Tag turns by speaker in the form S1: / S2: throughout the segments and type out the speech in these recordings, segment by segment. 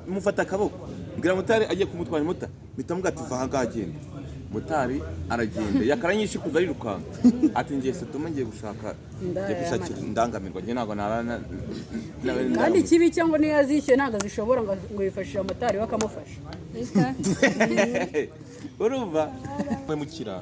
S1: Mufata akaboko, mbwira motari agiye kumutwara, mota mpita mubwira ati: "Va ahangaha, agenda." Motari aragenda, yakaranyishikuza, arirukanka, ati: "Ngiye Sodoma, ngiye gushaka, ngiye kwishakira indangamirwa, njye ntabwo narana."
S2: Kandi ikibi cyangwa niyo yazishyuye ntabwo azishobora, ngo yifashishe motari we akamufasha.
S1: Urumva we mukira.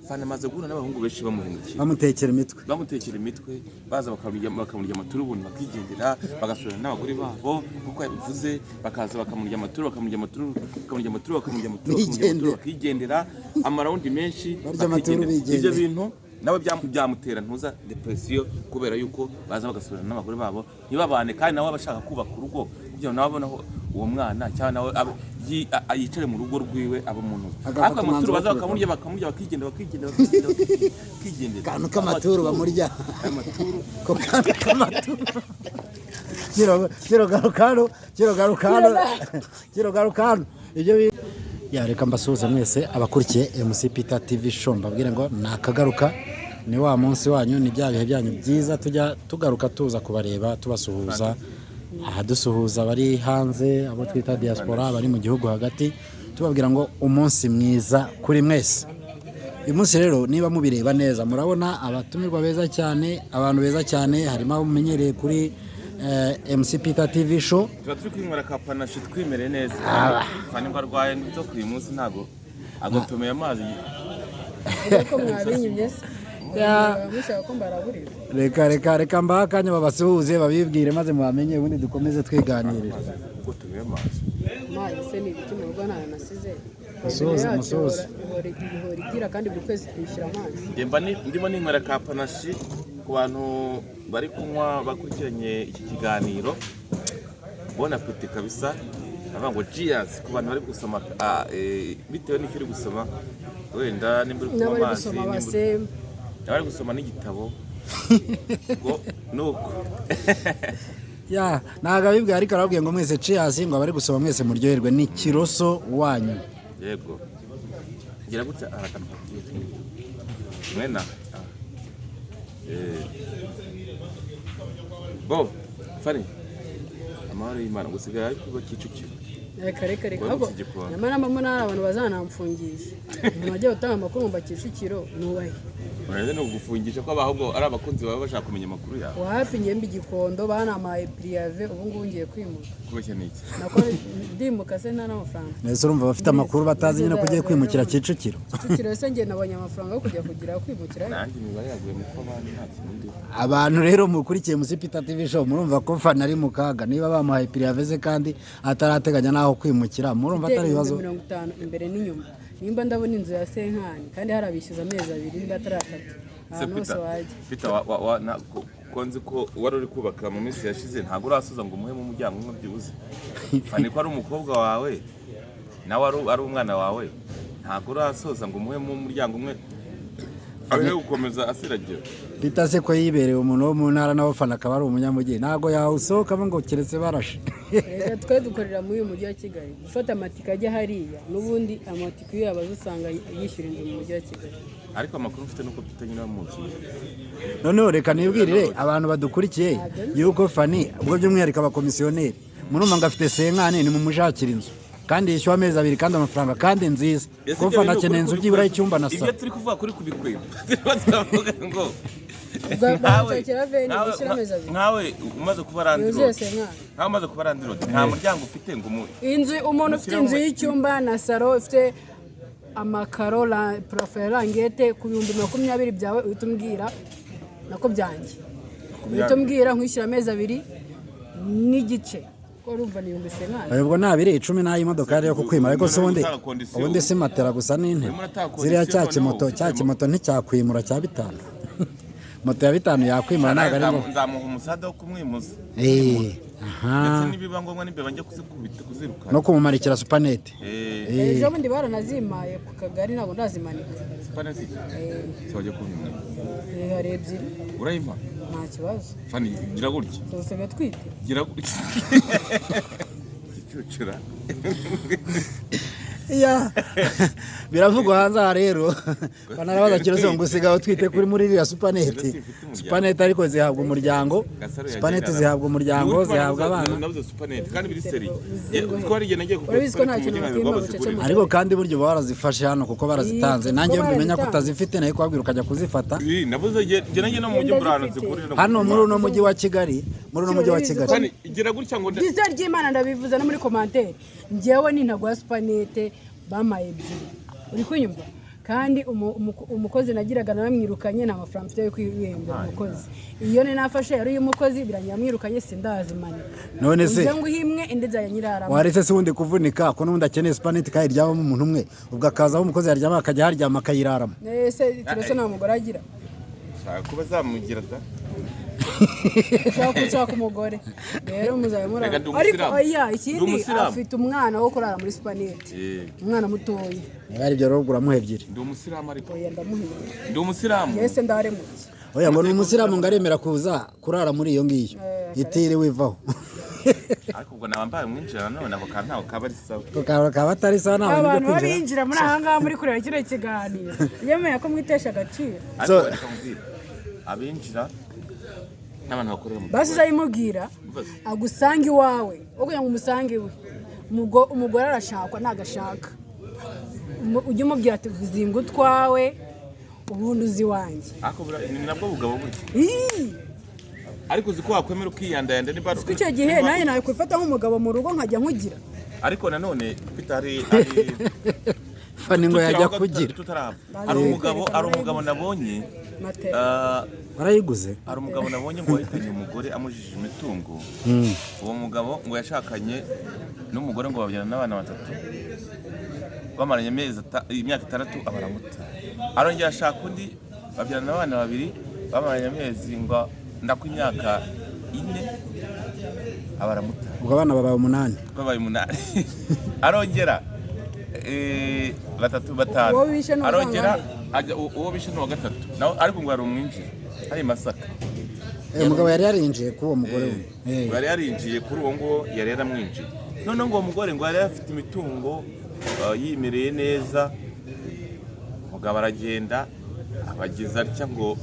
S1: Fana amaze guhura n'abahungu benshi bamuhemukira.
S3: Bamutekera imitwe.
S1: Bamutekera imitwe, baza bakamurya amaturu ubuntu, bakigendera, bagasubirana n'abagore babo nk'uko yabivuze, bakaza bakamurya amaturu, bakamurya amaturu, bakamurya amaturu, bakamurya amaturu, bakamurya amaturu.
S3: Bigendera.
S1: Bakigendera amaround menshi.
S3: Barya amaturu.
S1: Bakigendera.
S3: Bigendera.
S1: Ibyo bintu nawe byamutera ntuza depression, kubera yuko baza bagasubirana n'abagore babo ntibabane, kandi nawe aba ashaka kubaka urugo kugira ngo nawe abone aho uwo mwana, cyangwa nawe yicare mu rugo rwiwe, abe umuntu.
S3: Agafata
S1: Ariko amaturu
S3: umwanzuro wo
S1: baza
S3: kubikora.
S1: bakamurya, bakamurya, bakigendera, bakigendera, bakigendera, bakigendera.
S3: Akantu k'amaturu bamurya.
S1: Amaturu.
S3: Ko kantu k'amaturu, kiro garukano, kiro garukano, kiro garukano, ibyo bi ya. Reka mbasuhuze mwese abakurikiye MC Peter TV Show, mbabwire ngo nakagaruka, ni wa munsi wanyu, ni bya bihe byanyu byiza tujya tugaruka, tuza kubareba, tubasuhuza aha, dusuhuza abari hanze, abo twita diaspora, abari mu gihugu hagati, tubabwira ngo umunsi mwiza kuri mwese. Uyu munsi rero, niba mubireba neza, murabona abatumirwa beza cyane, abantu beza cyane, harimo abo mumenyereye kuri MC Peter TV Show.
S1: Tuba turi kwinywera ka Panaché, twimereye neza. Fani ngo arwaye inzoka uyu munsi, ntabwo agotomeye amazi.
S2: Ko mwabinyimye se? Mushaka ko mbaraburira?
S3: Reka, reka, reka mbahe akanya babasuhuze, babibwire, maze mubamenye, ubundi dukomeze twiganirira.
S1: Ugotomeye amazi.
S2: Amazi se ni ibiki? Mu rugo ntayo nasize.
S3: Musuhuze,
S2: Robine yacu
S3: musuhuze.
S2: ihora igira, kandi buri kwezi twishyura amazi.
S1: Njye mba ndimo ninywera ka Panaché. Ku bantu bari kunywa bakurikiranye iki kiganiro, bon appétit kabisa. Avuga ngo cheers ku bantu bari gusoma, bitewe n'icyo uri gusoma, wenda nimba uri kunywa
S2: n'abari
S1: amazi,
S2: gusoma
S1: nimba
S2: base.
S1: Abari gusoma n'igitabo, ngo nuko.
S3: Ya, ntabwo abibwiye, ariko arababwiye ngo mwese cheers, ngo abari gusoma mwese muryoherwe ni kiroso wanyu.
S1: Yego, ngira gutya aha akantu kagiye mwena. Bo Fani, amahoro y'Imana, gusigaye ari kuba Kicukiro.
S2: Reka, reka, reka.
S1: Wowe
S2: Ahubwo
S1: mu Gikondo.
S2: Nyamara mbona hari abantu bazanamfungisha, umuntu agiye gutanga amakuru ngo Kicukiro nubahe.
S1: Uretse ni ugufungisha ko ahubwo ari abakunzi baba bashaka kumenya amakuru yawe.
S2: Wapi, ngembe Igikondo banampaye préavis, ubu ngubu ngiye kwimuka.
S1: Kubeshya ni iki?
S2: Nako ndimuka se nta n'amafaranga?
S3: Mbese urumva bafite amakuru batazi nyine ko ugiye kwimukira Kicukiro.
S2: Kicukiro se ngiye nabonye amafaranga yo kujya kugira kwimukirayo?
S1: Nanjye imibare yaguye mu ko abandi nta kintu ndiho.
S3: Abantu rero mukurikiye MC Peter TV Show, murumva ko Fana ari mu kaga niba bamuhaye préavis se kandi atarateganya n'aho kwimukira, murumva
S2: Mfite
S3: atari ibibazo.
S2: 50,000 imbere n'inyuma, nimba ndabona inzu ya cinquante kandi harabishyuza amezi 2 nimba atari 3,
S1: Se
S2: ahantu hose
S1: Peter,
S2: wajya.
S1: Peter, ko nzi ko wari uri kubaka mu minsi yashize, ntabwo urasoza ngo umuhemo umuryango umwe byibuze? Fani ko ari umukobwa wawe, nawe ari umwana wawe, ntabwo urasoza ngo umuhemo umuryango umwe, abe gukomeza asiragira?
S3: Peter se ko yibereye umuntu wo mu ntara, nawe Fana akaba ari umunyamujyi, ntabwo yawusohokamo ngo keretse barashe.
S2: Reka, twe dukorera muri uyu mujyi wa Kigali, gufata amatike ajya hariya, n'ubundi amatike iyo yabaze usanga yishyura inzu mu mujyi wa Kigali.
S1: Ariko amakuru mfite nuko Peter nyine mu nzu.
S3: Noneho reka nibwirire abantu badukurikiye yuko Fani, ubwo by'umwihariko abakomisiyoneri, murumva ngo afite cinquante, ni mumushakira inzu kandi yishyura amezi 2, kandi amafaranga, kandi nziza, kuko Fana akeneye inzu byibura y'icyumba na
S1: Ibyo
S3: salo.
S1: turi kuvuga kuri kubikweba, turimo turavuga ngo
S2: Ubwo bamushakira veni yishyura amezi 2.
S1: Nkawe umaze kuba landlord.
S2: Yuzuye cinquante.
S1: Nkawe umaze kuba landlord, nta muryango ufite ngo mu
S2: Inzu, umuntu ufite inzu y'icyumba na salo, ifite amakaro, plafond ya languette, ku 20,000 byawe uhita umbwira, nako byanjye uhita umbwira, nkwishyura amezi 2.5, ko urumva ni 50,000.
S3: Ubwo ni 2.10 n'ay'imodoka yo kukwimura, ariko se ubundi
S1: Urimo uratanga condition.
S3: Ubundi si matera gusa n'intebe.
S1: Urimo uratanga
S3: Ziriya
S1: condition,
S3: cya kimoto
S1: noneho
S3: cya kimoto nticyakwimura cya bitanu, moto ya bitanu yakwimura, ntabwo ari ngombwa.
S1: Nzamuha umusada wo kumwimuza.
S3: Aha.
S1: Ndetse nibiba ngombwa n'imbeba njya kuzikubita, kuzirukana.
S3: No kumumarikira supanete.
S2: Ejo bundi baranazimaye ku kagari, ntabwo ndazimanika.
S1: Supanete wajya kunywa?
S2: Hari ebyiri.
S1: Urayimpa?
S2: Nta kibazo.
S1: Fani, gira gutya.
S2: Tusigaye twite.
S1: Gira gutya, gicucura.
S3: Ya, biravugwa hanze aha rero. Banarabaza kiroso ngo usigaye utwite kuri muri iriya supaneti.
S1: Simfite umuryango.
S3: Supaneti ariko zihabwa umuryango.
S1: Gasaro
S3: Supaneti
S1: yagendaga.
S3: zihabwa umuryango,
S1: Ni ukuri
S3: zihabwa abana.
S1: Nabuze supaneti kandi biri seri.
S2: Uzingo he?
S1: Twari igihe nagiye kugura
S2: Urabizi ko nta
S1: supaneti
S2: kintu
S1: mu mujyi
S2: bakimba
S1: nkaberwa
S2: bucece
S1: bazigurira.
S2: mu
S3: Ariko kandi buryo baba barazifashe hano kuko barazitanze.
S2: Ii,
S3: Nanjye
S2: kuko
S3: mbimenya ko
S2: barazitanze.
S3: utazifite nayo kubabwira ukajya kuzifata.
S1: Ii, nabuze njye nagiye no mu mujyi mbura ahantu nzigurira.
S3: Hano muri uno mujyi wa Kigali, muri uno mujyi wa
S2: Urabizi ko-
S3: Kigali.
S1: Kandi igira gutya ngo
S2: Byiza ry'Imana, ndabivuze no muri commentaire. Njyewe nintagwa supanete, bampaye ebyiri, uri kunyumva? Kandi umukozi nagiraga naramwirukanye, nta mafaranga mfite yo kwihembera umukozi. Iyo ni nafashe yari uy'umukozi, birangira amwirukanye, sindazimanika.
S3: None se
S2: Uze nguhe imwe, indi nzajya nyiraramo.
S3: Waretse se ubundi kuvunika, ko n'ubundi akeneye supaneti kandi iryamamo umuntu umwe, ubwo akazaho umukozi yaryama akajya haryama akayiraramo.
S2: Ese Tirese nta mugore agira?
S1: Shaka kuba zamugira da.
S2: Ushaka ushaka umugore rero muzajya murara.
S1: Reka ndi
S2: Ariko
S1: umusilamu.
S2: oya,
S1: Ndi
S2: ikindi
S1: umusilamu.
S2: afite umwana wo kurara muri supanete.
S1: Eh,
S2: Umwana mutoya.
S3: Niba ari ibyo rero uramuha ebyiri.
S1: Ndi umusilamu ariko.
S2: Oya, ndamuhiye.
S1: Ndi umusilamu.
S2: Yese ndaremutse.
S3: Oya, ngo ni umusilamu, ngo aremera kuza kurara muri iyo ngiyo itiriwe ivaho.
S1: Ariko ubwo naba mbaye umwinjira nanone, ako kantu ntabwo kaba ari sawa.
S3: Ako kantu kaba atari sawa, nta bintu byo
S2: Abantu
S3: kwinjira.
S2: babinjira muri aha ngaha muri kureba kino kiganiro, yemeye ko mwitesha agaciro.
S1: Ariko reka nkubwire, abinjira n'abantu bakorera mu
S2: Basi uzayimubwira agusanga iwawe, wo kugira ngo umusange iwe. Umugore arashakwa nagashaka. Ujye umubwira ati zinga utwawe ubundi uzi iwanjye.
S1: Ariko ni nabwo bugabo gutya.
S2: Ii!
S1: Ariko uzi ko wakwemera ukiyandayanda niba
S2: Kuko icyo gihe nanjye nakwifata nk'umugabo mu rugo nkajya nkugira.
S1: Ariko nanone bitari ari
S3: Fani ngo yajya kugira
S1: tutarahava, hari umugabo nabonye.
S2: Matera.
S1: Ah,
S3: warayiguze.
S1: Hari umugabo nabonye ngo wahitanye umugore amujijije imitungo. Uwo mugabo ngo yashakanye n'umugore, ngo babyarana n'abana batatu, bamaranye imyaka 6 abaramuta. Arongera ashaka undi, babyarana abana babiri, bamaranye amezi ngo ndako imyaka 4 abaramuta.
S3: Ubwo abana babaye umunani.
S1: Babaye umunani. Arongera batatu, batanu.
S2: Uwo bishe ni uwa
S1: Arongera
S2: kangahe?
S1: ajya uwo bishe ni uwa gatatu nawe, ariko ngo hari umwinjira hari i Masaka.
S3: Umugabo yari yarinjiye kuri uwo mugore we.
S1: Ngo yari yarinjiye kuri uwo nguwo, yari yaramwinjiye. Noneho ngo uwo mugore ngo yari afite imitungo, yimereye neza. Umugabo aragenda abageza atya ngo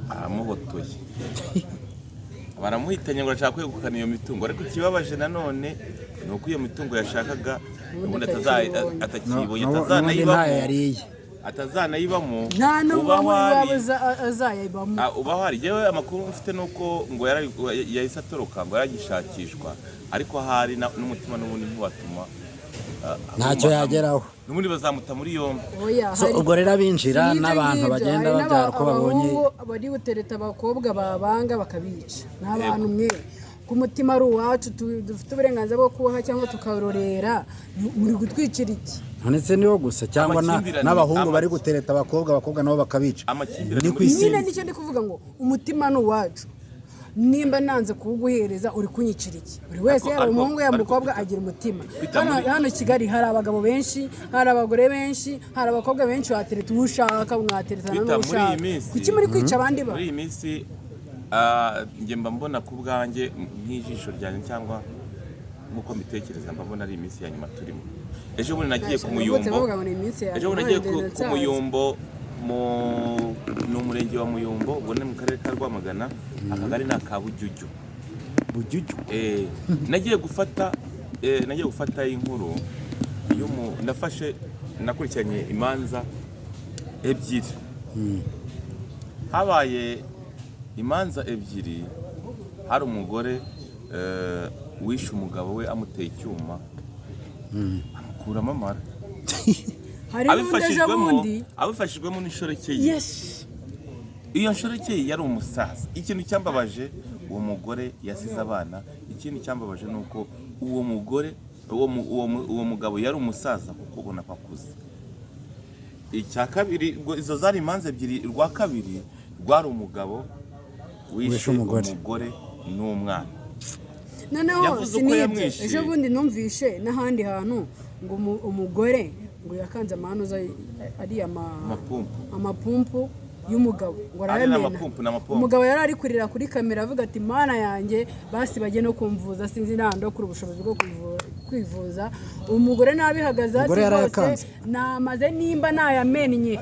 S1: aramuhotoye, baramuhitanye, ngo arashaka kwegukana iyo mitungo. Ariko ikibabaje nanone ni uko iyo mitungo yashakaga ubundi atakiyibonye.
S3: N'ubundi ntayo
S1: Atazanayibamo.
S3: yariye.
S1: Atazanayibamo.
S2: Nta n'ubwo
S1: Uba
S2: muri
S1: aho
S2: iwabo
S1: ari.
S2: Azayibamo.
S1: Ah, uba hari yewe amakuru mfite ni uko ngo yahise atoroka, ngo yaragishakishwa, ariko ahari n'umutima n'ubundi ntiwatuma
S3: Ntacyo yageraho.
S1: N'ubundi bazamuta muri yombi.
S2: Oya.
S3: So, ubwo rero abinjira
S2: Si n'ibyo
S3: n'abantu
S2: ngibyo,
S3: bagenda
S2: hari
S3: babyara uko babonye.
S2: abahungu bari butereta abakobwa babanga bakabica. Ni abantu mwe ku mutima ari uwacu, dufite uburenganzira bwo kubaha cyangwa tukarorera, muri gutwicira iki?
S3: None se niwo gusa cyangwa
S1: Amakimbirane-
S3: n'abahungu bari gutereta abakobwa, abakobwa nabo bakabica?
S1: Amakimbirane
S3: Ni ku
S1: muri-
S3: isi.
S2: Nyine nicyo ndi kuvuga ngo umutima ni uwacu. Nimba nanze kuwuguhereza, uri kunyicira iki? Buri wese, yaba umuhungu yaba
S1: ariko
S2: umukobwa, agira umutima.
S1: Peter,
S2: Hano hano Kigali hari abagabo benshi, hari abagore benshi, hari abakobwa benshi. Watereta uwo ushaka, mwateretana
S1: Peter,
S2: n'uwo
S1: muri iyi
S2: ushaka.
S1: minsi-
S2: Kuki muri kwica abandi ba
S1: Muri iyi minsi njye mba mbona ku bwanjye nk'ijisho ryanjye cyangwa nk'uko mbitekereza, mba mbona ari iminsi ya nyuma turimo. Ejo bundi nagiye ku
S2: Navutse
S1: Muyumbo.
S2: bavuga ngo ni iminsi ya
S1: Ejo bundi
S2: nyuma,
S1: nagiye
S2: ngenda
S1: ku
S2: nsaza.
S1: Muyumbo, mu ni umurenge wa Muyumbo, ubwo ni mu karere ka Rwamagana, akagari ni aka Bujyujyu.
S3: Bujyujyu.
S1: Nagiye gufata inkuru nafashe nakurikiranye imanza ebyiri. Habaye imanza ebyiri. Hari umugore wishe umugabo we amuteye icyuma, amukuramo amara.
S2: Hari n'undi ejo bundi.
S1: Abifashijwemo n'inshoreke ye.
S2: Yes.
S1: Iyo nshoreke ye yari umusaza. Ikintu cyambabaje, uwo mugore yasize abana. Ikindi cyambabaje ni uko uwo mugore uwo mu- uwo mu- uwo mugabo yari umusaza, kuko ubona ko akuze. Icya kabiri, ubwo izo zari imanza ebyiri. Urwa kabiri rwari umugabo wishe
S3: Wishe umugore.
S1: umugore n'umwana.
S2: Noneho
S1: Yavuze
S2: si
S1: uko
S2: n'ibyo.
S1: yamwishe.
S2: Ejo bundi numvishe n'ahandi hantu ngo umugore ngo yakanze amanuza ariya
S1: Amapumpu.
S2: Amapumpu y'umugabo ngo
S1: Ari
S2: arayamena.
S1: n'amapumpu, n'amapompo.
S2: Umugabo yari ari kurira kuri kamera avuga ati: "Mana yanjye, basi bajye no kumvuza, sinzi nandokura ubushobozi bwo kwivuza." kwivuza, umugore nabihagaze ati
S3: Umugore
S2: rwose
S3: yarayakanze.
S2: namaze nimba nayamennye.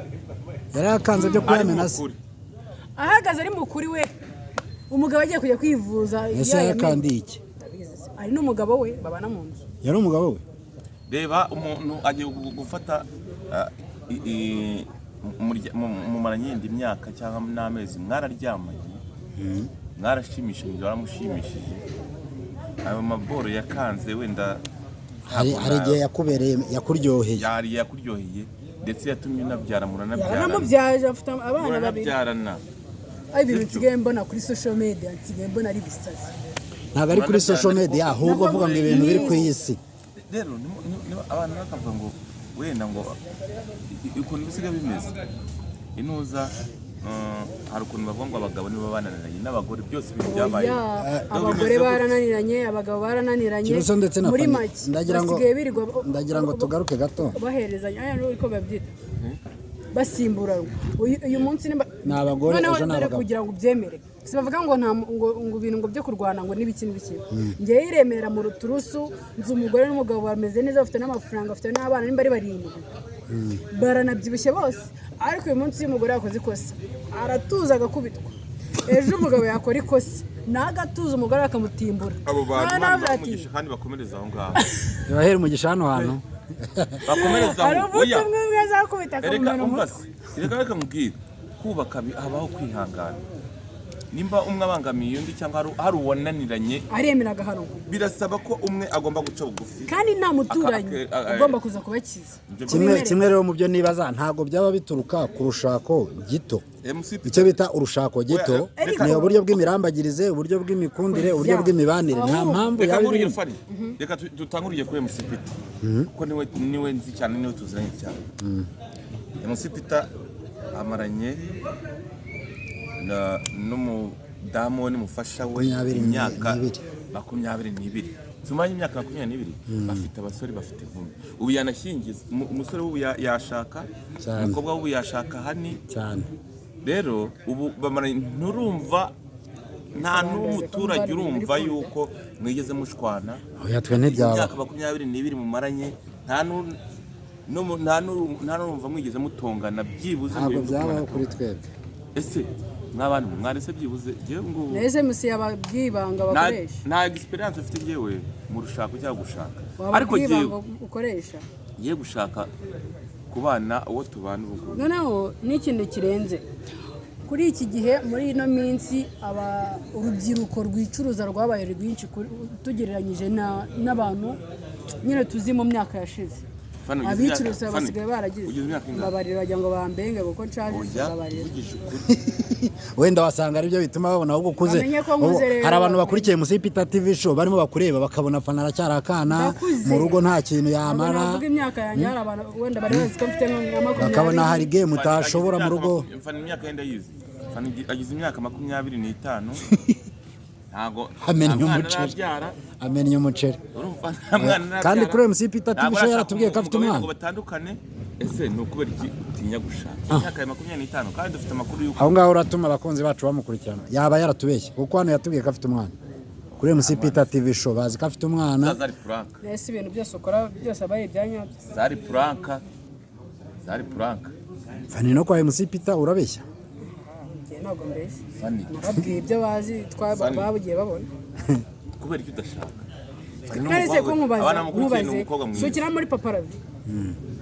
S3: Yarayakanze byo
S1: Ari
S3: kuyamena se?
S1: mukuri.
S2: Ahagaze ari mukuri we, umugabo agiye kujya kwivuza
S3: Ese
S2: yayamennye.
S3: yayakandiye iki?
S2: Ndabizi se. Ari n'umugabo we babana mu nzu.
S3: Yari umugabo we.
S1: Reba umuntu agiye gufata mumaranye yindi imyaka cyangwa n'amezi, mwararyamanye, mwarashimishije, waramushimishije, ayo maboro yakanze wenda.
S3: Hari
S1: Ntabwo
S3: hari igihe yakubereye, yakuryoheye.
S1: Yari yakuryoheye, ndetse yatumye unabyara, muranabyarana.
S2: Yaranamubyaje, afite abana babiri.
S1: Muranabyarana.
S2: Ari ibintu nsigaye mbona kuri social media, nsigaye mbona ari ibisazi.
S3: Ntabwo ari kuri social media, ahubwo avuga ngo ibintu biri ku isi.
S1: Rero abantu bakavuga ngo wenda ngo ukuntu bisigaye bimeze inuza, hari ukuntu bavuga ngo abagabo nibo bananiranye n'abagore, byose ibintu byabaye.
S2: Oya,
S1: Rero
S2: abagore
S1: bimeze gutya.
S2: barananiranye, abagabo barananiranye.
S3: Kiruso ndetse na
S2: Muri
S3: Fanny,
S2: make
S3: ndagira ngo
S2: basigaye birirwa
S3: ndagira ngo tugaruke gato.
S2: baherezanya aya uko babyita, basimburanwa. Uyu munsi nimba
S3: Ni abagore,
S2: noneho
S3: ejo ni
S2: dore
S3: abagabo.
S2: Kugira ngo ubyemere, si bavuga ngo nta ngo ibintu ngo byo kurwana ngo n'ibiki n'ibiki. Ngewe i Remera mu ruturusu nzi umugore n'umugabo bameze neza, bafite n'amafaranga, bafite n'abana nimba ari barindwi, baranabyibushye bose. Ariko uyu munsi iyo umugore yakoze ikosa aratuza agakubitwa, ejo umugabo yakora ikosa nawe agatuza, umugore akamutimbura.
S1: Abo bantu
S2: Noneho
S1: Imana
S2: nawe
S1: ibahe
S2: ati,
S1: umugisha kandi bakomereze aho ngaho.
S3: Ibahera umugisha hano hantu.
S1: Bakomereze
S2: hari
S1: aho.
S2: umunsi
S1: Oya.
S2: umwe umwe azakubita
S1: Erega
S2: akamumena
S1: umva
S2: umutwe.
S1: Se reka reka nkubwire, kubaka habaho kwihangana. Nimba umwe abangamiye undi cyangwa hari uwananiranye,
S2: aremera agahanwa.
S1: Birasaba ko umwe agomba guca bugufi.
S2: Kandi nta muturanyi ugomba kuza kubakiza.
S1: Ibyo
S3: Kimwe kimwe rero mu byo nibaza, ntabwo byaba bituruka ku rushako gito?
S1: MC
S3: Icyo bita urushako gito
S1: Reka-
S3: ni uburyo bw'imirambagirize, uburyo bw'imikundire, uburyo
S2: Oya.
S3: bw'imibanire, nta
S2: Ahubwo-
S3: mpamvu
S1: Reka
S3: yaba
S1: nguhe urugero
S3: irimo.
S1: Fani, reka dutange urugero kuri MC Peter, kuko niwe nzi cyane, niwe tuziranye cyane. MC Peter amaranye n'umudamu we n'umufasha we
S3: 22.
S1: imyaka 22. Tumaranye imyaka 22, bafite abasore, bafite inkumi. Ubu yanashyingiza umusore w'ubu yashaka
S3: Cyane.
S1: umukobwa w'ubu yashaka hani.
S3: Cyane.
S1: Rero ubu bamaranye, nturumva nta n'umuturage urumva yuko mwigeze mushwana.
S3: Oya, twe ntibyaba.
S1: Imyaka 22 mumaranye, nta n'urumva mwigeze mutongana byibuze ngo
S3: Ntabwo
S1: yumve ko
S3: byabaho
S1: mwanatongana.
S3: kuri twebwe.
S1: Ese mw'abantu mwarese byibuze njyewe ngubu
S2: Nese musi yababwibanga bakoresha.
S1: Nta experience mfite njyewe mu rushako cyangwa gushaka,
S2: Waba
S1: ariko njyewe
S2: bwibanga ukoresha.
S1: Ngiye gushaka kubana uwo tubana ubu ngubu.
S2: Noneho n'ikintu kirenze kuri iki gihe, muri ino minsi aba urubyiruko rwicuruza rwabaye rwinshi tugereranyije n'abantu nyine tuzi mu myaka yashize.
S1: Fani, ugize
S2: Abicuruza
S1: Fani,
S2: basigaye baragize.
S1: ugize imyaka ingahe?
S2: Mbabarira, wagira ngo bambenge kuko nshaje.
S1: Oya.
S2: Mbabarira.
S1: Uvugisha ukuri.
S3: Wenda wasanga aribyo bituma babona ahubwo ukuze.
S2: Bamenye ko nkuze
S3: Ubu
S2: rero.
S3: hari abantu bakurikiye musi Peter TV Show barimo bakureba, bakabona Fana aracyari akana
S2: Ndakuze.
S3: mu rugo, nta kintu
S2: Ntabwo
S3: yamara.
S2: navuga imyaka yanjye, hari abantu wenda bari bazi ko mfite nka 20.
S3: Bakabona hari game
S1: Fani
S3: utashobora
S1: agize
S3: mu rugo.
S1: Fani imyaka yenda yize. Fani agize imyaka 25, ntago
S3: Amennye
S1: nta mwana
S3: umuceri.
S1: arabyara.
S3: Amennye umuceri.
S1: Urumva, nta mwana arabyara.
S3: Kandi kuri MC Peter TV
S1: Ntabwo
S3: Show
S1: arashaka
S3: yaratubwiye ko afite
S1: umugabo we
S3: umwana.
S1: ngo batandukane. Ese ni ukubera iki utinya gushaka imyaka ya 25 kandi dufite amakuru y'uko
S3: Aho ngaho uratuma abakunzi bacu bamukurikirana. Yaba yaratubeshye, kuko hano yatubwiye ko afite umwana kuri MC Peter TV Show, bazi ko afite umwana.
S1: Zari prank.
S2: Ese ibintu byose ukora byose aba ari ibyanyabyo?
S1: Zari prank, zari prank.
S3: Fani, no kwa MC Peter urabeshya.
S2: Njye ntabwo mbeshya.
S1: Fani.
S2: Nababwiye ibyo bazi
S1: Fani.
S2: babugiye babona.
S1: Kubera iki udashaka? Fani ni
S2: None se ko
S1: umukobwa-
S2: nkubaza
S1: abana mukurikiye, ni
S2: nkubaze
S1: umukobwa mwiza.
S2: sukira muri paparavi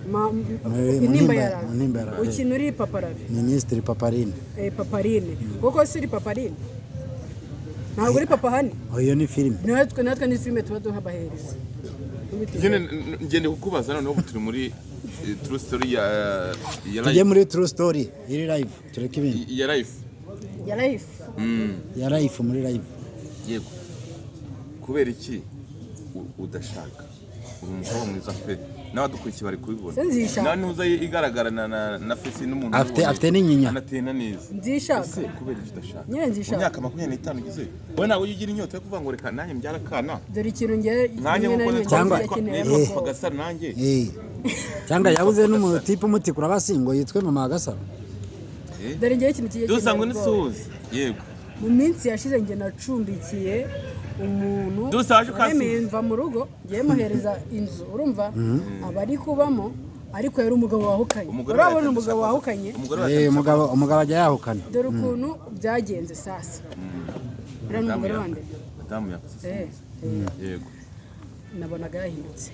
S3: Mu
S2: intimba
S3: Ntimba
S2: ya
S3: mu Ntimba ya
S2: Ravi.
S3: Ravi.
S2: Ukina uri paparavi.
S3: Minisitiri Paparine.
S2: Eh, paparine kuko si uri paparine, ntabwo uri papa hani.
S3: Iyo ni filime.
S2: Natwe ni filime tuba duhabahereza.
S1: Njye ngende kukubaza noneho, ubu turi muri true story ya
S3: Tujye
S1: life.
S3: muri true story iri live, tureke ibindi.
S1: Ya life.
S2: Ya life.
S3: Ya live, muri live.
S1: Yego, kubera iki udashaka? Uri umukobwa mwiza pe, n'abadukurikiye bari kubibona.
S2: Se nzishaka.
S1: Nawe ntuza igaragara na face n'umuntu
S3: Afite n'inyinya.
S1: Anatena neza.
S2: Nzishaka.
S1: Ese kubera iki udashaka?
S2: Nyine nzishaka.
S1: Mu myaka 25 ugize, wowe ntabwo ujya ugira inyota yo kuvuga ngo reka nanjye mbyare akana?
S2: Dore ikintu nge
S1: Nanjye
S2: rimwe na
S1: nkuko
S2: rimwe
S3: Cyangwa-
S2: njya nkenera
S1: nitwa
S2: abakobwa.
S1: Gasaro nanjye.
S3: Cyangwa yabuze n'umutipe umutikura basi ngo yitwe mama Gasaro.
S2: Dore ngewe ikintu kijya
S1: Dusangwe
S2: kintera ubwoba.
S1: n'isuhuza, yego.
S2: Mu minsi yashize njye nacumbikiye Umuntu
S1: Dusa waje ukansubiza.
S2: waremeye mva mu rugo, ngiye muhereza inzu, urumva aba ari kubamo, ariko yari umugabo wahukanye.
S1: Umugore
S2: Urabona
S1: we
S2: umugabo wahukanye.
S1: Umugore we
S3: Umugabo ajya yahukana.
S2: Dore ukuntu byagenze sasa. Uriya ni umugore wande.
S1: Madamu yakoze.
S2: Eh,
S1: Yego.
S2: Nabonaga yahindutse,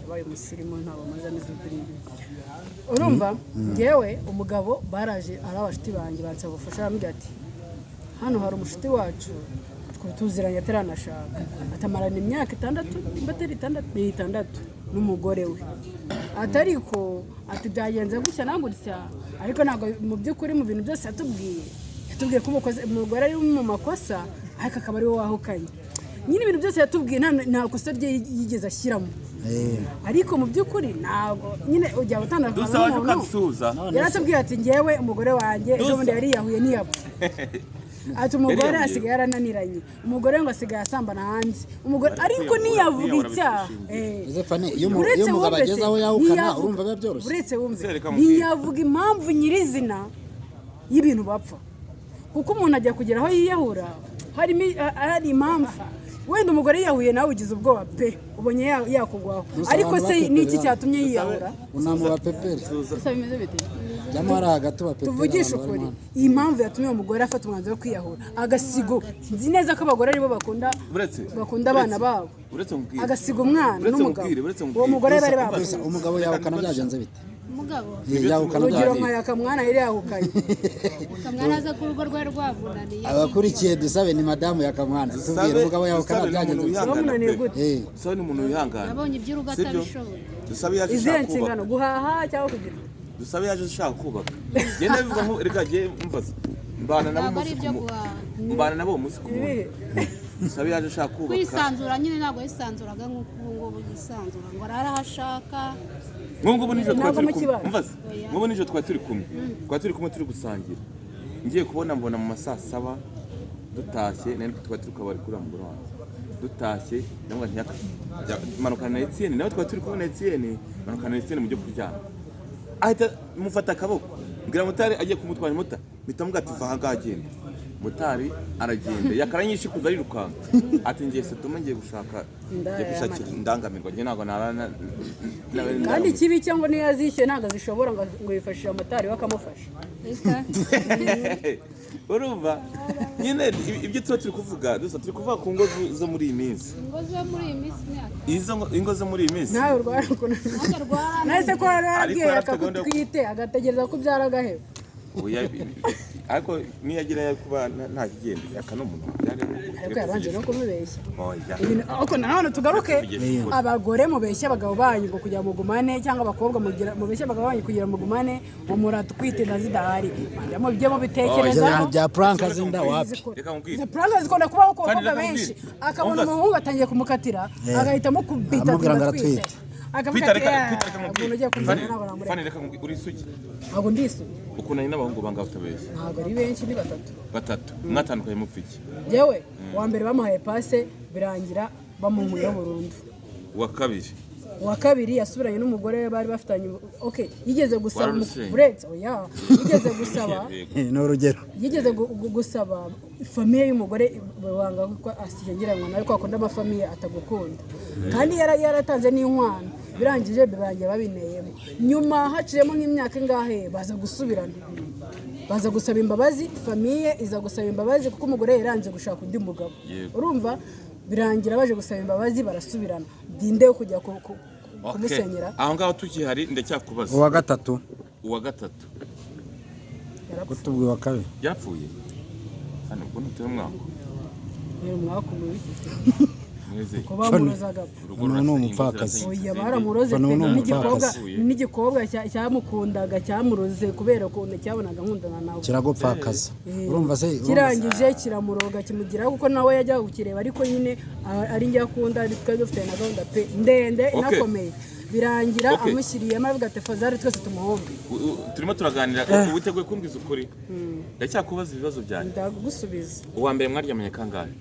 S2: yabaye umusirimu, ntabwo amaze ameze kuriya. Urumva, ngewe umugabo baraje ari abashuti banjye bansaba ubufasha, arambwira ati hano hari umushuti wacu tuziranye ataranashaka, atamarana imyaka 6, nimba atari 6 ni 6 n'umugore we, atariko ati byagenze gutya na gutya, ariko ntabwo mu by'ukuri mu bintu byose yatubwiye ko umugore ari mu makosa, ariko akaba ari we wahukanye nyine. Ibintu byose yatubwiye nta kosa rye yigeze ashyiramo, ariko mu by'ukuri ntabwo nyine ujya utandukana
S1: Dusa waje
S2: n'umuntu.
S1: ukansuhuza.
S2: Yaratubwiye ati ngewe umugore wanjye ejo bundi yariyahuye ntiyapfa, ati umugore
S1: Yariyahuye.
S2: asigaye yarananiranye, umugore ngo asigaye asambana hanze umugore, ariko
S1: kwiyahura,
S2: ntiyavuga
S1: kwiyahura
S2: icyaha.
S1: bifite
S3: Ese Fani, iyo
S2: Uretse
S3: iyo umugabo
S2: wumve se,
S3: ageze aho yahukana, urumva biba byoroshye?
S2: Uretse wumve,
S1: Se, reka mubwire.
S2: ntiyavuga impamvu nyirizina y'ibintu bapfa, kuko umuntu ajya kugera aho yiyahura harimo hari impamvu. Wenda umugore yiyahuye, nawe ugize ubwoba pe, ubonye yakugwaho.
S3: Gusa
S2: Ariko
S3: abantu
S2: se
S3: bapepera
S2: ni iki
S3: hano.
S2: cyatumye yiyahura?
S3: Unama bapepere.
S2: Gusa bimeze bite?
S3: Jyamo hariya hagati bapepere.
S2: Tuvugishe
S3: abantu
S2: ukuri,
S3: barimo hano.
S2: iyi mpamvu yatumye uwo mugore afata umwanzuro wo kwiyahura agasigo, nzi neza ko abagore aribo bakunda
S1: Uretse
S2: bakunda abana babo,
S1: uretse nkubwire.
S2: Agasiga umwana
S1: Uretse
S2: n'umugabo.
S1: nkubwire, uretse
S2: Uwo
S1: nkubwire.
S2: mugore bari
S3: Gusa
S2: bapfuye.
S3: umugabo yahukana byagenze bite?
S4: Umugabo
S3: Yahukana
S2: Urugero
S3: byagenze
S2: nka Yakamwana yari yahukanye.
S4: Kamwana aza ku rugo rwari rwabunaniye.
S3: Abakurikiye Dusabe, ni madamu Yakamwana, tubwire, umugabo yahukana
S1: Dusabe ni
S3: byagenze
S1: umuntu
S3: bite?
S1: wihangana
S2: Bamunaniye
S1: pe.
S2: gute?
S1: Dusabe ni umuntu wihangana.
S4: Yabonye iby'urugo
S1: Sibyo?
S4: atabishoboye.
S1: Dusabe yaje
S2: Izihe
S1: ashaka
S2: nshingano?
S1: kubaka.
S2: Guhaha cyangwa kugira?
S1: Dusabe yaje ashaka kubaka. Genda bivuga nko reka jye mbaza. Mbana nabo
S4: Ntabwo ari
S1: umunsi
S4: ibyo
S1: ku
S4: guhaha.
S1: Mbana nabo umunsi ku wundi.
S2: Ibihe?
S1: Dusabe yaje ashaka kubaka.
S4: Kwisanzura nyine, ntabwo yisanzuraga nk'uko ubu ngubu yisanzura ngo arare aho ashaka.
S1: Nk'ubu ngubu nijoro twari
S2: Ntabwo
S1: turi kumwe.
S2: mukibana.
S1: Mbaza.
S4: Oya.
S1: Nk'ubu nijoro twari turi kumwe. Twari turi kumwe turi gusangira. Ngiye kubona mbona mu ma saa saba dutashye, nari twari turi kabari kuri mugore wanjye. Dutashye ndamubwira nti yaka manukana na Etienne, nawe twari turi kumwe na Etienne, manukana na Etienne mujye kuryama. Ahita mufata akaboko, mbwira motari agiye kumutwara, mota mpita mubwira ati va aha ngaha agenda. Motari aragenda, yakaranyishe kuza arirukanka, ati ngiye Sodoma, ngiye gushaka, ngiye gushakira indangamirwa, njye ntabwo narana.
S2: Kandi ikibi cyangwa niyo yazishyuye ntabwo azishobora, ngo yifashishe motari we akamufasha.
S4: Reka.
S1: Urumva nyine ibyo tuba turi kuvuga, dusa turi kuvuga ku ngo zo muri iyi minsi.
S4: Ingo zo muri iyi minsi imyaka
S1: Izo ingo zo muri iyi minsi.
S2: Nawe urwara ukuntu.
S4: Nanjye rwara.
S2: Nahise ko yari yarabwiye
S1: Ariko yari afite gahunda yo
S2: akakutwite agategereza ko ubyara agaheba.
S1: Oya, ariko niyo agira yo kuba nta kigenda yaka n'umuntu byari.
S2: Ariko yabanje no kumubeshya.
S1: Oya.
S2: Ariko nanone tugaruke,
S1: Tuvugishe ukuri.
S2: abagore mubeshya abagabo banyu ngo kugira mugumane, cyangwa abakobwa mubeshya abagabo banyu kugira mugumane, ngo muratwite inda zidahari, mujye
S3: Ibyo
S2: mubitekerezaho.
S3: bintu bya prank zinda wapi?
S1: Reka nkubwire.
S2: Izo prank zikunda kubaho ku
S1: Kandi
S2: bakobwa
S1: reka
S2: benshi,
S1: nkubwire.
S2: akabona
S1: Umva se.
S2: umuhungu atangiye kumukatira, agahita amukubita.
S3: Amubwira ngo
S2: ati ndatwite.
S3: aratwite.
S2: Akavuga
S1: Kwita
S2: ati
S1: reka
S2: "Eh,
S1: kwita reka
S2: umuntu ugiye
S1: nkubwire.
S2: kunzana
S1: Fani,
S2: ntabwo namureka."
S1: Fani, reka nkubwire, uri isugi?
S2: Ntabwo ndi isugi.
S1: Ukundanye n'abahungu bangahe utabeshya?
S2: Ntabwo ari benshi, ni batatu.
S1: Batatu mwatandukanye mupfa iki?
S2: Yewe, uwa mbere bamuhaye pase, birangira bamunkuyeho burundu.
S1: Uwa kabiri?
S2: Uwa kabiri yasubiranye n'umugore we bari bafitanye okay, yigeze gusaba
S1: Wararushenye.
S2: uretse oya, yigeze gusaba.
S1: Yego.
S3: Ni urugero.
S2: Yigeze gusaba famille y'umugore, banga ko ashyingiranwa nawe, ko akunda amafamille atagukunda, kandi yaratanze n'inkwano. Birangije birangiye babineyemo. Nyuma haciyemo nk'imyaka ingahe, baza gusubirana, baza gusaba imbabazi, famille iza gusaba imbabazi kuko umugore yaranze gushaka undi mugabo.
S1: Yego.
S2: Urumva, birangira baje gusaba imbabazi barasubirana, dinde yo kujya
S1: Okay.
S2: kumusenyera.
S1: Aho ngaho tukihari, ndacyakubaza.
S3: Uwa gatatu?
S1: Uwa gatatu.
S2: Yarapfuye.
S3: Kutubwira uwa kabiri.
S1: Yapfuye hano ubwo ntuteye umwaka.
S2: Ni umwaku mubi.
S1: Mweze.
S2: Ko bamuroze agapfa.
S1: Urugo
S3: Uno ni
S1: rurasenyutse,
S3: umupfakazi.
S1: zirasenyutse
S2: Oya,
S1: izindi.
S2: baramuroze
S3: Uno
S2: pe.
S3: ni
S2: N'igikobwa
S3: umupfakazi.
S2: n'igikobwa cyamukundaga cyamuroze kubera ukuntu cyabonaga nkundana nawe.
S3: Kiragupfakaza, urumva se, urumva se?
S2: Kirangije kiramuroga, kimugiraho, kuko nawe yajyaga kukireba, ariko nyine ari njye akunda, twari dufitanye na gahunda pe ndende inakomeye, birangira amushyiriyemo, avuga ati fazari twese tumuhombe.
S1: Turimo turaganira, witeguye kumbwiza ukuri? Ndacyakubaza ibibazo byanjye.
S2: Ndagusubiza.
S1: Uwa mbere mwaryamanye kangahe?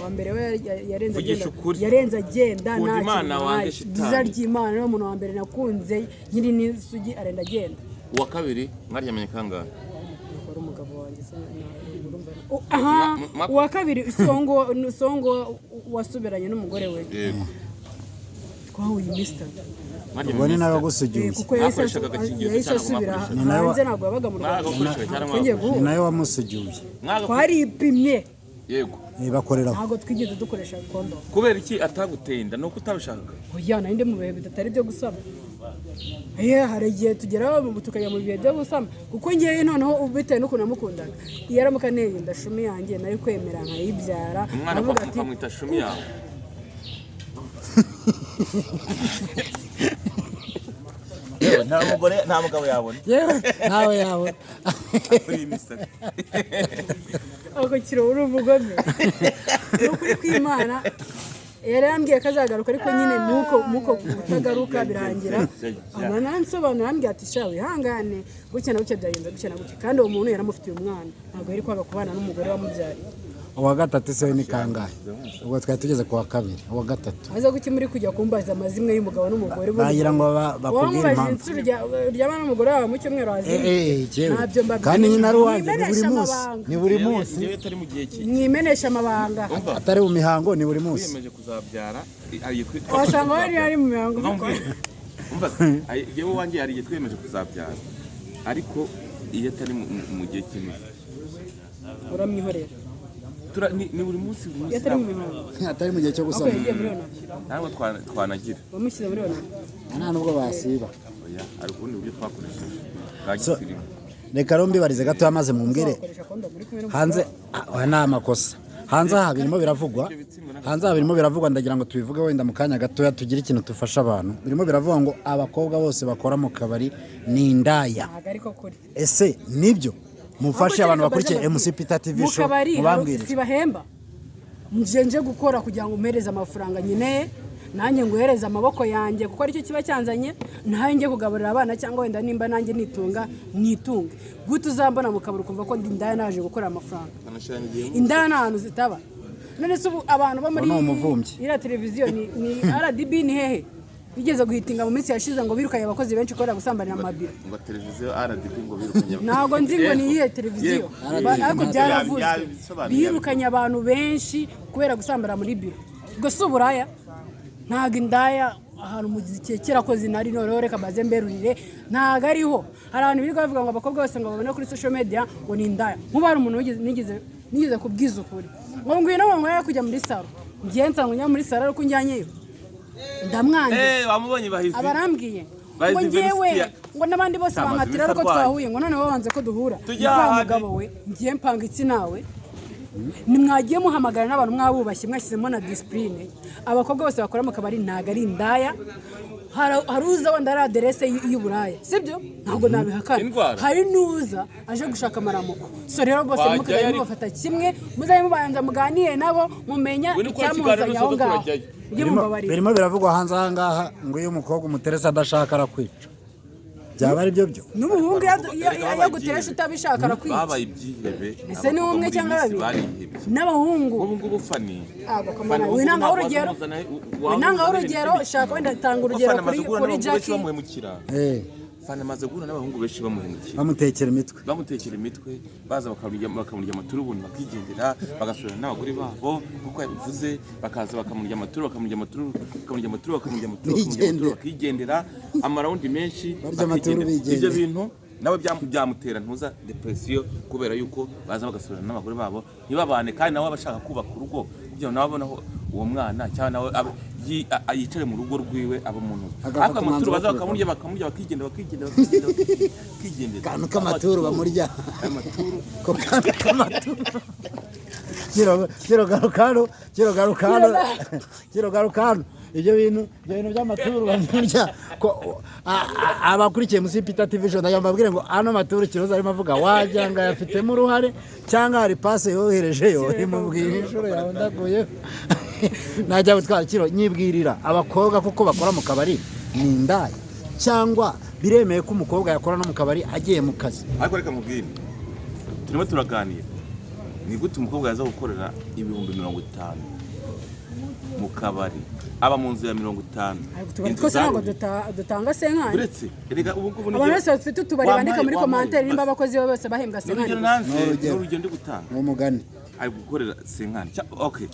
S2: Uwa mbere we yarenze
S1: Vugisha
S2: agenda.
S1: ukuri.
S2: Yarenze agenda.
S1: Kunda
S2: Nta
S1: Imana
S2: kintu
S1: wange
S2: nahaye.
S1: shitani.
S2: Byiza ry'Imana, niwe muntu wa mbere nakunze nkiri n'isugi, arenda agenda.
S1: Uwa kabiri mwaryamanye kangahe?
S2: Wari umugabo wanjye se, urumva Aha, uwa kabiri Songo, Songo wasubiranye n'umugore we.
S1: Yego.
S2: Twahuye iminsi 3.
S1: Mwarya
S3: Ubwo ni
S1: mu
S3: nawe
S1: minsi
S3: wagusugiye.
S2: Kuko yahise
S1: Mwakoreshaga agakingirizo
S2: yahise
S1: cyangwa
S2: asubira
S1: mwakoreshaga?
S3: Ni nawe
S2: hanze, ntabwo yabaga mu Rwanda.
S1: Mwagakoreshaga cyangwa
S2: Twongeye
S3: Ni
S2: guhura.
S3: nawe wamusugiye.
S2: Twaripimye.
S1: Yego.
S3: Bakoreraho.
S2: Ntabwo twigeze dukoresha kondomu.
S1: Kubera iki ataguteye inda? Ni uko utabishakaga?
S2: Oya, nari ndi mu bihe bidatari byo gusama. Ye, hari igihe tugeraho tukajya mu bihe byo gusama, kuko ngewe noneho ubu bitewe n'ukuntu namukundaga, iyo aramuka anteye inda shumi yanjye nari kwemera nkayibyara.
S1: Umwana
S2: Nkavuga ati
S1: ukamwita shumi yawe. Yewe, nta mugore, nta mugabo yabona.
S3: Yewe, nawe yawe.
S1: Kuri iyi misatsi.
S2: Ako kiro, uri umugome, ni ukuri kw'Imana. Yari yambwiye ko azagaruka, ariko nyine muko kutagaruka birangira anansobanura, ambwira ati: "Sha, wihangane, gutya na gutya byagenze gutya na gutya." Kandi uwo muntu yaramufitiye umwana, ntabwo yari kwanga kubana n'umugore wamubyariye.
S3: Uwa gatatu se ni kangahe? Ubwo twari tugeze ku wa kabiri, uwa gatatu.
S2: Aza kuki muri kujya kumbaza amazimwe y'umugabo n'umugore?
S3: Bagira ngo bakubwire
S2: Wamubajije
S3: impamvu.
S2: inshuro uryamana n'umugore wawe mu cyumweru wazimye.
S3: Eh, jewe.
S2: Ntabyo mbabwira.
S3: Kandi nyine ari uwanjye, ni buri
S2: Mwimenesha
S3: munsi.
S2: amabanga.
S3: Ni buri munsi.
S1: Njyewe atari mu gihe ki
S2: Mwimenesha amabanga.
S1: Umva.
S3: Atari mu mihango, ni buri munsi.
S1: Twiyemeje kuzabyara, hari igihe
S2: Wasanga wari ari mu mihango.
S1: Umva mbwire. Umva se, jyewe uwanjye hari igihe twiyemeje kuzabyara, ariko iyo atari mu gihe cy'imizi
S2: Uramwihorera.
S1: Ni buri munsi, buri munsi.
S2: Iyo atari mu mihango.
S3: Atari mu gihe cyo
S2: Ariko
S3: gusama.
S2: yagiye muri onana.
S1: Ntabwo twanagira.
S2: Wamushyize muri onana.
S3: Nta nubwo basiba.
S1: Oya, hari ubundi buryo twakoresheje bwa
S3: So,
S1: gisirimu.
S3: Reka rero mbibarize gatoya maze mumbwire.
S2: Wakoresha kondomu uri kumwe n'umugore
S3: Hanze
S2: wawe?
S3: Aya ni amakosa. Hanze aha birimo biravugwa, hanze aha birimo biravugwa, ndagira ngo tubivuge wenda mu kanya gatoya, tugire ikintu dufasha abantu. Birimo biravugwa ngo abakobwa bose bakora mu kabari ni indaya.
S2: Ntabwo ariko kuri.
S3: Ese nibyo? Mufashe abantu
S2: Ahubwo
S3: bakurikiye
S2: reka
S3: MC Peter TV
S2: mu
S3: Show,
S2: kabari
S3: mubambwire.
S2: sibahemba. Nje gukora kugira ngo umpereze amafaranga nkeneye, nanjye nguhereze amaboko yanjye kuko aricyo kiba cyanzanye, nawe njye kugaburira abana, cyangwa wenda nimba nanjye nitunga nitunge. Gute uzambona mu kabari ukumva ko ndi indaya naje gukora amafaranga? Indaya ni ahantu zitaba. None se ubu abantu bo muri
S3: Uwo ni umuvumbyi.
S2: iriya televiziyo ni RDB, ni hehe bigeze guhitinga mu minsi yashize ngo birukanye abakozi benshi kubera gusambanira amabiro?
S1: Ngo televiziyo RDB ngo birukanye.
S2: Ntabwo nzi ngo ni iyihe televiziyo.
S1: Yego.
S2: Ariko byaravuzwe.
S1: Yabisobanuye.
S2: Birukanye abantu benshi kubera gusambana muri biro. Ubwo si uburaya? Ntabwo indaya ahantu mu gihe kera ko zinari. Noneho reka maze mberurire, ntabwo ariho. Hari abantu birirwa bavuga ngo abakobwa bose ngo babone kuri social media ngo ni indaya. Nk'ubu hari umuntu nigeze kubwiza ukuri ngo ngwino ngo nkwaye kujya muri salo, ngiye nsanga njya muri salo, ariko njyanyeyo ndamwangira.
S1: Eh, wamubonye Bahizi.
S2: Abarambwiye ngo
S1: Bahizi
S2: ngewe
S1: Venusiya.
S2: ngo n'abandi bose
S1: Amaze
S2: bankatira
S1: iminsi
S2: ariko
S1: arwaye.
S2: twahuye, ngo noneho wanze ko duhura.
S1: Tujya
S2: Ni wa
S1: ahandi.
S2: mugabo we, ngiye mpanga iki nawe? Nimwagiye muhamagara n'abantu mwabubashye, mwashyizemo na discipline. Abakobwa bose bakora mu kabari ntabwo ari indaya. Hari uza wenda ari aderese y'uburaya, sibyo? Ntabwo nabihakana.
S1: Indwara.
S2: Hari n'uza aje gushaka amaramuko. So rero bose
S1: Wajyayo
S2: mukazajya
S1: ariko.
S2: mubafata kimwe, muzajye mubanza muganire nabo, mumenya
S1: We nukora ikiganiro
S2: icyamuzanye aho
S1: nusoza
S2: ngaho.
S1: turajyayo.
S2: Mujye mumbabarira.
S3: Birimo biravugwa hanze aha ngaha ngo iyo umukobwa umuterese adashaka arakwica. Byaba ari byo byo?
S2: N'umuhungu
S1: Erega
S2: iyo
S1: babaye
S2: aguteresha
S1: ibyihebe.
S2: utabishaka arakwica.
S1: Babaye ibyihebe.
S2: Ese ni
S1: Abakobwa
S2: umwe
S1: muri iyi
S2: cyangwa
S1: minsi
S2: babiri?
S1: barihebye.
S2: N'abahungu.
S1: Ubu ngubu Fani.
S2: Ah,
S1: Fani, ubu
S2: winangaho
S1: ntabwo
S2: urugero.
S1: wazamuzana
S2: Winangaho urugero, shaka wenda tanga
S1: Kuko
S2: urugero
S1: Fani amaze
S2: kuri
S1: guhura
S2: kuri
S1: n'abahungu benshi
S2: Jackie.
S1: bamuhemukira. Fani amaze guhura n'abahungu benshi bamuhemukira.
S3: Bamutekera imitwe.
S1: Bamutekera imitwe, baza bakamurya amaturu ubundi bakigendera, bagasubirana n'abagore babo nk'uko yabivuze, bakaza bakamurya amaturu, bakamurya amaturu, bakamurya amaturu, bakamurya amaturu, bakamurya amaturu,
S3: Bigendera.
S1: bakigendera amarawundi menshi.
S3: Barya amaturu
S1: Bakigendera.
S3: bigendera.
S1: Ibyo bintu nawe byamutera ntuza depression, kubera yuko baza bagasubirana n'abagore babo ntibabane, kandi nawe aba ashaka kubaka urugo kugira ngo nawe abone aho uwo mwana, cyangwa nawe yicare mu rugo rwiwe, abe umuntu.
S3: Agafata
S1: Ariko amaturu
S3: umwanzuro wo
S1: baza
S3: kubivamo.
S1: bakamurya, bakamurya, bakigenda, bakigenda, bakigenda, bakigendera.
S3: Kantu k'amaturu bamurya.
S1: Amaturu.
S3: Ko kantu k'amaturu. Kiro, kiro, garuka hano. Kiro, garuka hano. Kiro, garuka hano. Ibyo bintu by'amaturu bamurya ko abakurikiye musi Peter TV Show, ndagira ngo mbabwire ngo ano maturu Kiroza arimo avuga, wagira ngo ayafitemo uruhare, cyangwa hari pase yoherejeyo imubwira inshuro yawe ndaguye najya gutwara. Kiro, nyibwirira, abakobwa kuko bakora mu kabari ni indaya, cyangwa biremeye ko umukobwa yakora no mu kabari agiye mu kazi?
S1: Ariko reka mubwire, turimo turaganira, ni gute umukobwa yaza gukorera 50,000? mu kabari, aba mu nzu ya 50.
S2: Ariko utubari
S1: Inzu
S2: twose ntabwo
S1: zaruriye.
S2: dutanga 50.
S1: Uretse erega ubu ngubu
S2: Abantu bose bafite utubari bandika muri
S1: wampaye-
S2: commentaire nimba
S1: basi.
S2: abakozi be bose bahembwa
S1: Ni urugero
S2: 50.
S1: nanze.
S3: Ni urugero.
S1: Ni urugero ndi gutanga.
S3: Ni umugani.
S1: Ari gukorera 50. Okay,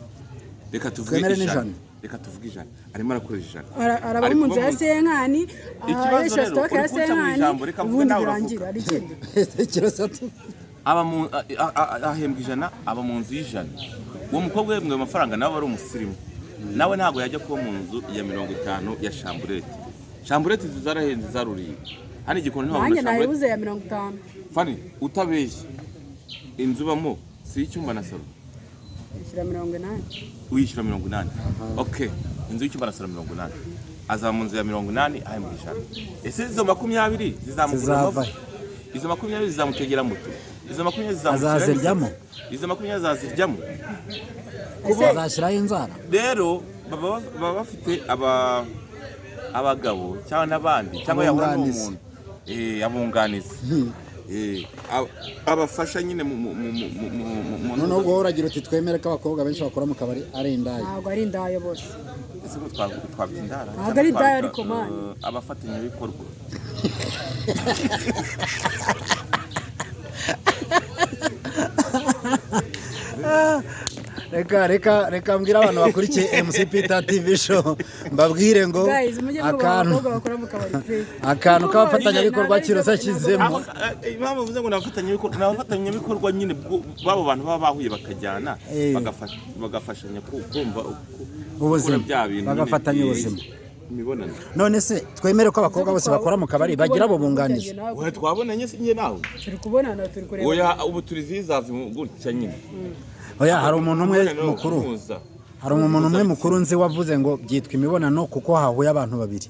S1: reka tuvuge
S3: Twemere
S1: 100.
S3: n'ijana.
S1: Reka tuvuge 100, arimo arakorera 100.
S2: Araba
S1: Ari
S2: mu nzu
S1: kuba
S2: ya
S1: mu
S2: 50,
S1: Ikibazo
S2: aresha
S1: rero,
S2: stock ya
S1: uri kunca mu
S2: 50,
S1: ijambo, reka mvuge
S2: ubundi
S1: nawe uravuga.
S2: birangira ari ikindi.
S3: Kirosa tu
S1: Aba mu ahembwa 100, aba mu nzu y'100. Uwo mukobwa uhembwa ayo mafaranga nawe ari umusirimu, nawe ntabwo yajya kuba mu nzu ya 50 ya chambrette. Chambrette inzu zarahenze, zaruriye hano igikoni ntiwabona
S2: Nanjye
S1: chambrette.
S2: nayibuze ya 50.
S1: Fani, utabeshye, inzu ubamo si iy'icyumba na salo?
S2: Ishyura 80.
S1: Uyishyura 80. Okay, inzu y'icyumba na salo 80, azaba mu nzu ya 80 ahembwa 100. Ese izo 20 zizamugura
S3: Zizava
S1: amavuta? Izo 20 zizamutegera moto? Izo 20 zizamushyiraho
S3: Azaziryamo?
S1: imisatsi? Izo 20 azaziryamo?
S2: Ese
S3: Azashyiraho inzara.
S1: Rero baba bafite abagabo cyangwa n'abandi, cyangwa yahura n'uwo
S3: Abunganizi.
S1: muntu, abunganizi. Abafasha nyine mu mu mu mu mu mu mu
S3: Noneho ubwo wowe uragira uti twemere ko abakobwa benshi bakora mu kabari ari indaya?
S2: Ntabwo ari indaya bose.
S1: Ese ko twabita indara?
S2: Ntabwo ari indaya,
S1: Twabita,
S2: ariko man.
S1: Abafatanyabikorwa.
S3: Reka reka reka mbwire abantu bakurikiye MC Peter TV Show, mbabwire ngo
S2: Guys, mujye mwubaha
S3: akantu
S2: abakobwa bakora mu kabari pe.
S3: akantu
S2: Kuko
S3: k'abafatanyabikorwa
S2: ntabwo ari
S3: Kirosa
S2: byo-
S3: ashyizemo.
S1: Impamvu mvuze ngo ni abafatanyabikorwa, ni abafatanyabikorwa nyine b'abo bantu baba bahuye bakajyana, bagafashanya kumva
S3: Ubuzima.
S1: gukora bya bintu nyine,
S3: Bagafatanya ubuzima.
S1: Imibonano.
S3: None se twemere ko abakobwa bose bakora mu kabari bagira abo bunganizi?
S1: Oya, twabonanye se njye nawe?
S2: Turi kubonana, turi kureba.
S1: Oya, ubu turi zizavi gutya nyine.
S3: Oya, hari umuntu umwe
S1: Imibonano
S3: mukuru
S1: mpuza.
S3: Hari umuntu umwe mukuru nzi wavuze ngo byitwa imibonano kuko hahuye abantu babiri.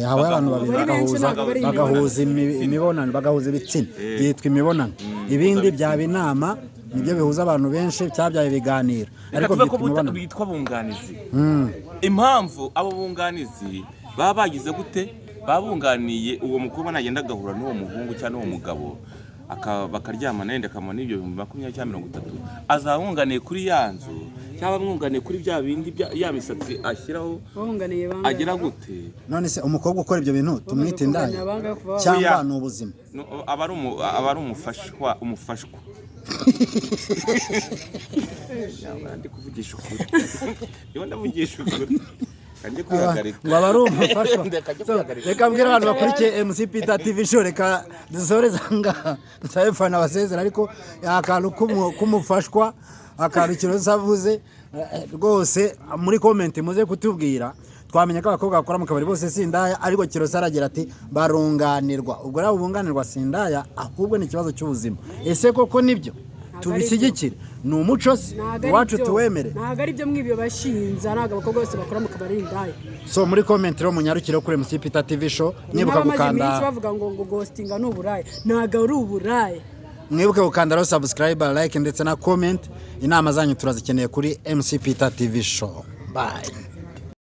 S3: Hahuye abantu babiri
S2: Bari benshi,
S3: bagahuza
S2: ntabwo bari
S3: bagahuza imibonano, bagahuza ibitsina, byitwa imibonano. Ibindi byaba inama, nibyo bihuza abantu benshi cyabyaye ibiganiro,
S1: Reka
S3: ariko
S1: tuve ko
S3: byitwa imibonano.
S1: bitwa bunganizi. Impamvu abo bunganizi baba bagize gute, baba bunganiye uwo mukobwa, nagenda agahura n'uwo muhungu cyangwa n'uwo mugabo, bakaryamana, yenda akamubona n'ibyo 20,000 cyangwa 30, azaba amwunganiye kuri ya nzu cyangwa amwunganiye kuri bya bindi ya misatsi ashyiraho.
S2: Bunganiye bangahe?
S1: Agira gute?
S3: None se umukobwa ukora ibyo bintu tumwite indaya
S2: Kunganira bangahe kuva
S3: cyangwa
S1: Oya.
S3: ni ubuzima?
S1: No, aba ari umufashwa. Ndi kuvugisha ukuri, niba ndavugisha ukuri kanjye kwihagarika.
S3: Ngo aba ari umufashwa.
S1: Reka njye
S3: So,
S1: kwihagarika.
S3: reka mbwire abantu bakurikiye MC Peter TV Show, reka dusoreze ngaha, nsabe fana abasezera, ariko akantu k'umufashwa, akantu Kirosa avuze, rwose muri comment muze kutubwira. Twamenya ko abakobwa bakora mu kabari bose si indaya, ariko Kirosa aragira ati barunganirwa. Ubwo rero bunganirwa si indaya, ahubwo ni ikibazo cy'ubuzima. Ese koko nibyo? Tubishyigikire? Ni umuco se
S2: Ntabwo ari
S3: iwacu?
S2: byo.
S3: Tuwemere?
S2: Ntabwo ari byo mwibyo bashinza, ntabwo abakobwa bose bakora mu kabari ari indaya.
S3: So muri comment rero munyarukire kuri MC Peter TV Show, mwibuka
S2: N'abamaze iminsi
S3: gukanda
S2: bavuga ngo ghostinga ni uburaya, ntabwo ari uburaya.
S3: Mwibuke gukanda rero subscribe, like ndetse na comment. Inama zanyu turazikeneye kuri MC Peter TV Show. Bye.